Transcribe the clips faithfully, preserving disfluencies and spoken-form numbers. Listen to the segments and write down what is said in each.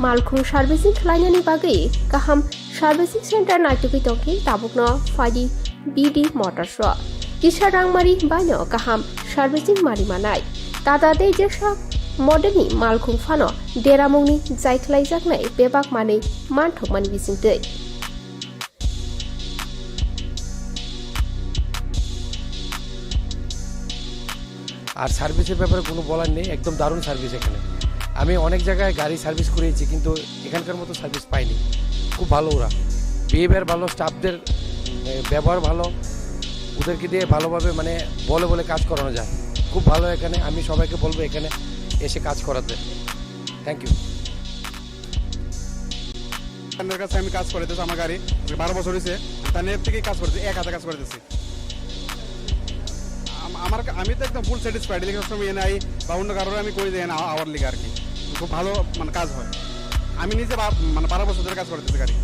Malkhung servicing khlainani bagwi kaham servicing center naitugwi tongkhe tabukno phaidi B D Motors o. Kisa rangmari baino kaham servicing mari manai. Tata tei Jesa modelni malkhung phano deramungni jai khlaijaknai bebak manwi manthokmani bisingtwi. আর সার্ভিসের ব্যাপারে কোনো বলার নেই, একদম দারুণ সার্ভিস এখানে। আমি অনেক জায়গায় গাড়ি সার্ভিস করিয়েছি, কিন্তু এখানকার মতো সার্ভিস পাইনি। খুব ভালো ওরা, বিহেভিয়ার ভালো, স্টাফদের উম, ব্যবহার ভালো, ওদেরকে দিয়ে ভালোভাবে মানে বলে বলে কাজ করানো যায়। খুব ভালো এখানে, আমি সবাইকে বলবো এখানে এসে কাজ করাতে। Thank you. তাদের কাছে আমি কাজ করাইতেছি আমার গাড়ি, আজকে বারো বছর হয়েছে। তাদের থেকে কাজ করতেছি, এক হাতে কাজ করতেছি। আম-, আমার কা-, আমি তো একদম ফুল স্যাটিসফাইড, এলাকা সবসময় এনে আই বা অন্য কারোর আমি করে দেই না, আওয়ার লিগে আর কি। খুব ভালো মানে কাজ হয়। আমি নিজে বা-, মানে বারো বছর ধরে কাজ করতেছি গাড়ি।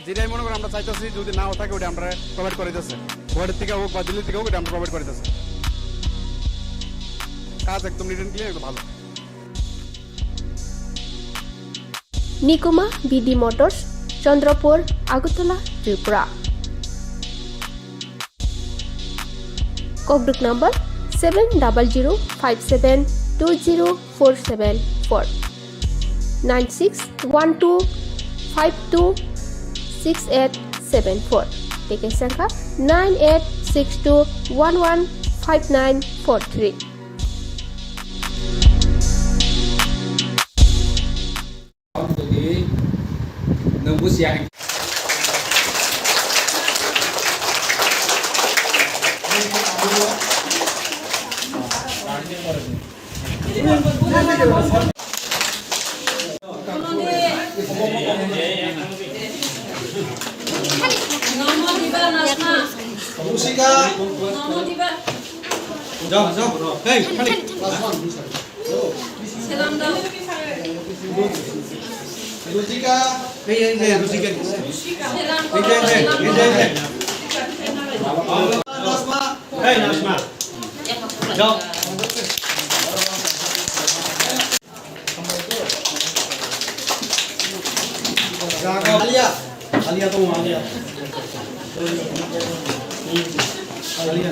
যেটাই মনে করেন আমরা চাইতেছি, যদি নাও থাকে ওটা আমরা প্রোভাইড করে দিতেছে, গুয়াহাটি থেকে হোক বা দিল্লি থেকে হোক, এটা আমরা প্রোভাইড করে দিতেছে। কাজ একদম নিট অ্যান্ড ক্লিন, একদম ভালো। Nikuma B D Motors, Chandrapur, Agartala, Tripura. Kokduk number seven double zero five seven two zero four seven four, nine six one two five two six eight seven four, tei kaisa wngkha nine eight six two one one five nine four three. Jodi nwng bujiya hwnkhe. Jao, jao. Hey, khali. Salam dao. Ruchika. Hey, hey, hey, Ruchika. Salam. Hey, hey, hey, hey, hey, hey. Nasma. Hey, Nasma. Jao. Alia. Alia, tong Alia. Alia.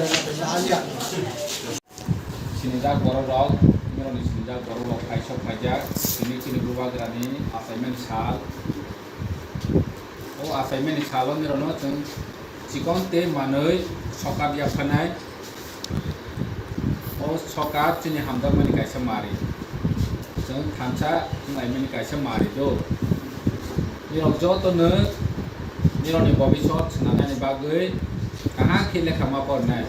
Alia. Sinijak borok rok, nirokni sinijak borok rok phaisok phaijak, tini chini bubagrani achaimani sal. O achaimani salo nirokno chwng chikon tei manwi sokat yapharnai. O sokat chini hamjakmani kaisa mari. Chwng thansa wnglaimani kaisa mari do. Nirok jotono nirokni bobisot swnamnani bagwi kaham khe lekha ma pornai.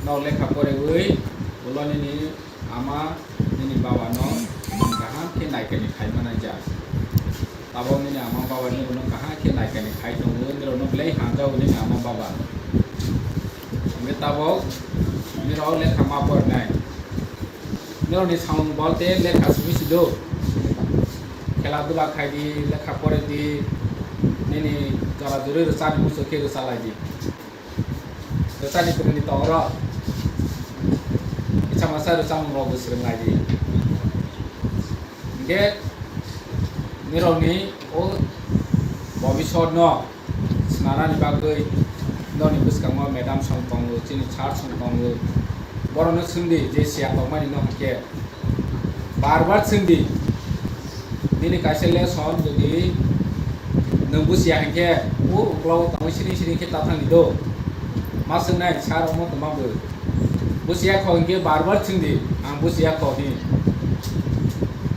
Nok lekha porewi ulo nini ama nini baba no kaham khe naikani khai manai jak. Tabok nini ama baba ni ulo kaham khe naikani khai tongo, nirok no belai hamjago nini ama baba. Hingke tabok nirok lekha ma porinai. Nirok ni samung bolte lekha simi si do. Khela dula khai di, lekha pore di, nini jora juri rwchani muchuk khe rwcha lai di. Rwchani kwrwini tongro. Kisa masa rwchani rok bo swrwng lai di. Hingke nirokni o bobisot no swnamnani bagwi nokni bwskango madam song tongo, chini sir song tongo. Borokno swngdi je siya tongmani no hingke. Bar bar swngdi. Nini kaisa lesson jodi nwng bujiya hinkhe, o uklao tongwi siring siring khe ta thangdi do. Ma swngnai sir omo tongma bw. Bujiya kho hinkhe bar bar swngdi, ang bujiya kho hin.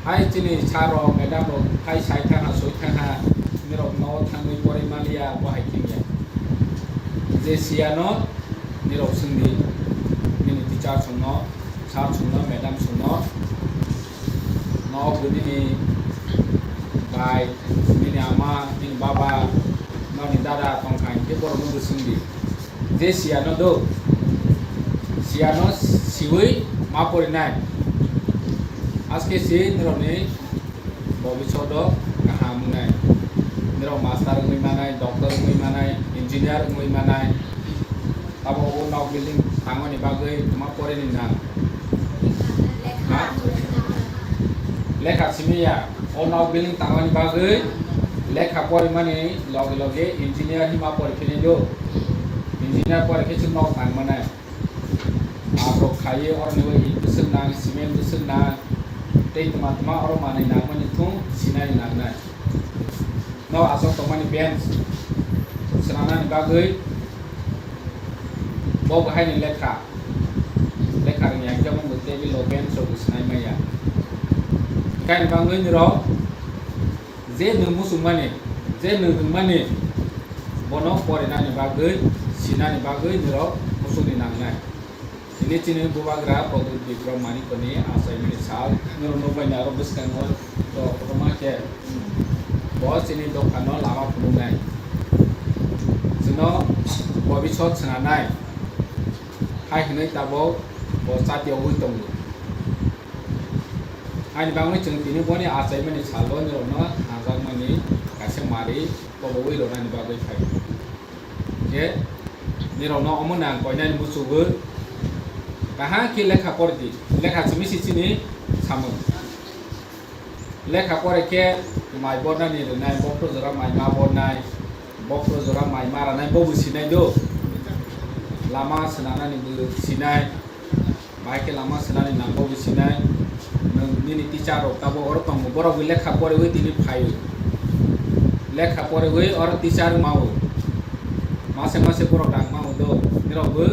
Hai chini sir rok, madam rok hai sai thangha, soi thangha, nirok no thangwi porwi maliya, bo hai thangya. Je siyano nirok swngdi, nini teacher songno, sir songno, madam songno, nok nini bai, nini ama, nini baba, nokni dada tongkha hinkhe borokno bo swngdi. Je siyano do, siyano siwi ma porinai. Aske si nirokni bobisot o kaham wngnai. Nirok master wngwi manai, doctor wngwi manai, engineer wngwi manai. Abo o nok building tangmani bagwi tuma porini nang. Lekha simi ya, o nok building tangmani bagwi lekha porimani loge loge engineer hima pori phini do. Engineer pori khe chwng nok tangmanai. Aborok khaiwi oroni bai it bwswk nang, cement bwswk nang, tei tma tma oro manwi nangmani thung sinai nangnai. No aswk tongmani bench swnamnani bagwi bo bwhaini lekha, lekha rwngya khe omo table o bench rok bo swnai manya. Kaini bagwi nirok je nwng muchungmani, je nwng rwngmani, bono porinani bagwi, sinani bagwi nirok muchungni nangnai. Tini chini bubagra Pradyot Bikram Manikni achaimani sal, norok nukbaini aro bwskango to kotorma khe bo chini dophano lama phunuknai. Chwngno bobisot swnamnai hai hwnwi tabuk bo chatiogwi tongo. Ani bagwi chwng tini boni achaimani salo norokno najakmani kaisa mari kobowi rwnani bagwi phai. Je nirokno omo nang koinani muchugwi kaham khe lekha pori di, lekha simi si chini samung. Lekha pore khe mai bornani rwnai, bokhro jora mai ma bornai, bokhro jora mai ma ranai, bobo sinai do. Lama swnamnani bo sinai. Bai khe lama swnani nango bo sinai. Nwng nini teacher rok tabuk oro tongo, borok bo lekha poriwi tini phaiwi. Lekha poriwi oro teacher mawo. Mase mase borok rang mawo do. Nirok bo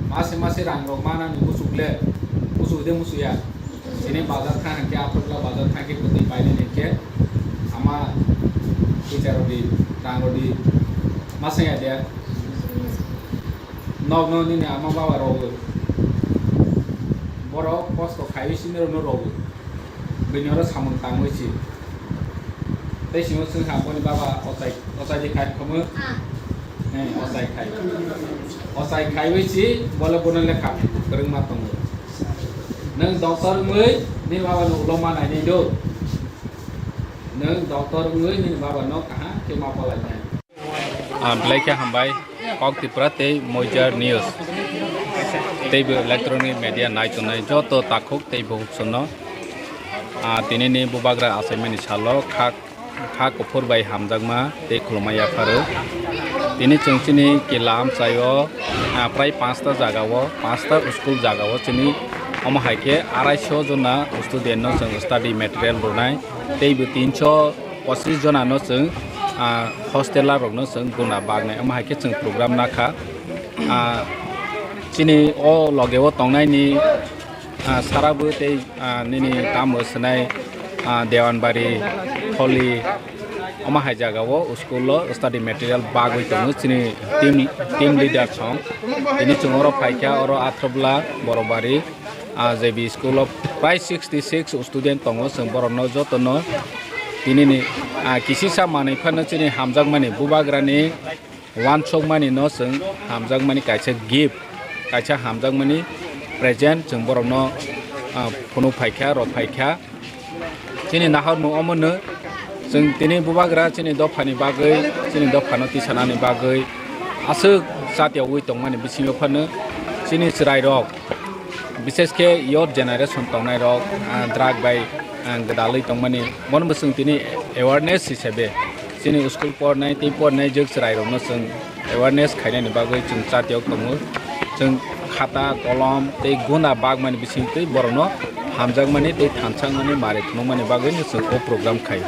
mase mase rang rok manani muchuk le. Muchuk de muchuk ya. Sini bazar thang khe, Athobla bazar thang khe, bwtwi painani khe. Ama teacher rok di, rang rok di. Masa ya de. Nokno nini ama baba rogo. Borok kosto khaiwi sini rokno rogo. Bini oro samung tangwi si. Tei simo chwng ha boni baba ochai, ochai di khai khomo. Eh, ochai khai. Ochai khaiwi si bole bono lekha kwrwngma tongo. Nwng doctor wngwi ni baba no ulo ma nainai do. Nwng doctor wngwi nini baba no kaham khe ma palainai. Ah, belai khe hambai, Kok Tripura tei Moijar News teibo electronic media nai tongnai joto takhuk tei bukhuk sono. Ah, tinini bubagra achaimani salo kha, kha kuphur bai hamjakma tei khulumma yapharo. Tini chwng chini kila amchaio, ah, prai panchta jagao, panchta school jagao chini omo hai khe arai sho jona student no chwng study material rwnai teibo tin sho pochis jona no chwng, ah, hostela rok no chwng guna bagnai, omo hai khe chwng program nakha. Ah, chini o loge o tongnai ni, ah, sara bo tei, ah, nini tamo swnai, ah, Dewanbari, Tholi, omo hai jaga o school o study material bagwi tongo chini team, team leader song. Tini chwng oro phaikha, oro Athrobla, Borobari, ah, J B school o prai sixty six student tongo, chwng borokno jotono tinini, ah, kisisa manwi phano chini hamjakmani bubagrani wansukmani no chwng hamjakmani kaisa gift, kaisa hamjakmani present chwng borokno, ah, phunuk phaikha, rw phaikha. Chini nahormung omono chwng tini bubagra chini dophani bagwi, chini dophano tisanani bagwi aswk chatiogwi tongmani bisingo phano chini chwrairok, bises khe youth generation tongnairok, ah, drug bai, ah, gwdalwi tongmani, bono bo chwng tini awareness hisabe chini school pornai tei pornai jwk chwrairokno chwng awareness khainani bagwi chwng chatiok tongo. Chwng khata, kolom tei guna bagmani bisingtwi borokno hamjakmani tei thanchakmani mari phunukmani bagwino chwng o program khai.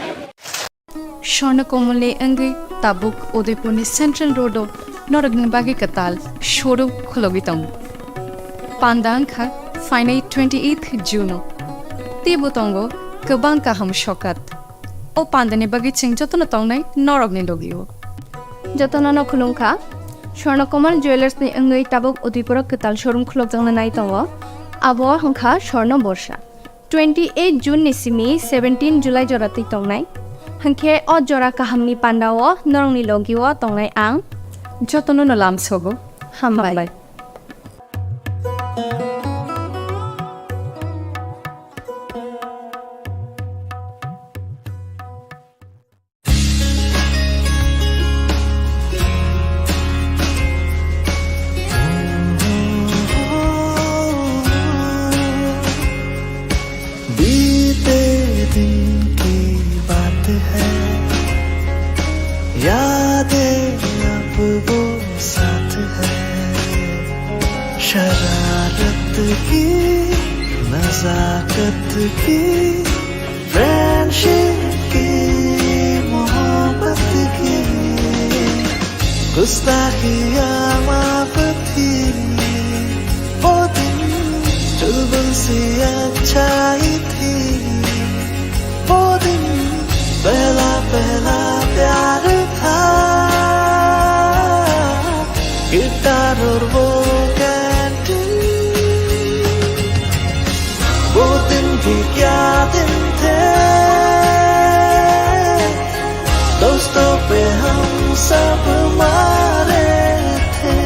Swarna Komalni wngwi tabuk Udaipurni Central Road-o norokni bagwi kwtal showroom khulogwi tongo. Panda wngkha phainai twenty-eighth June-o. Teibo tongo kwbang kaham sokat. O pandani bagwi chwng jotono tongnai norokni logi-o. Jotono no khulumkha. Swarna Komal Jewellers-ni wngwi tabuk Udaipuro kwtal showroom khulokjakna nai tongo. Abo wngkha Swarna Borsa. Twenty eight June ni simi seventeen July jora twi tongnai. Hwnkhe o jora kahamni pandao norokni logi-o tongnai ang. Jotono no lamsogo. Hambai. साथ है शरारत की, नजाकत की, फ्रेंडशिप की, मोहब्बत की, गुस्ताखियाँ माफ थी। वो दिन चुलबुल सी अच्छाई थी। वो दिन पहला पहला प्यार था। गिटार और वो कैंटीन, वो दिन भी क्या दिन थे। दोस्तों पे हम सब मारे थे।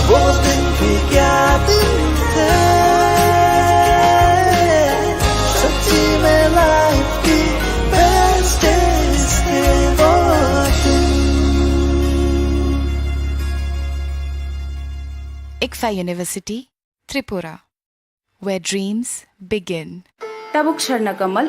वो दिन भी क्या दिन थे। सच्ची में लाइफ की बेस्ट डेज थे वो दिन। Ikfa University, Tripura, where dreams begin. Tabuk Sarna Kamal.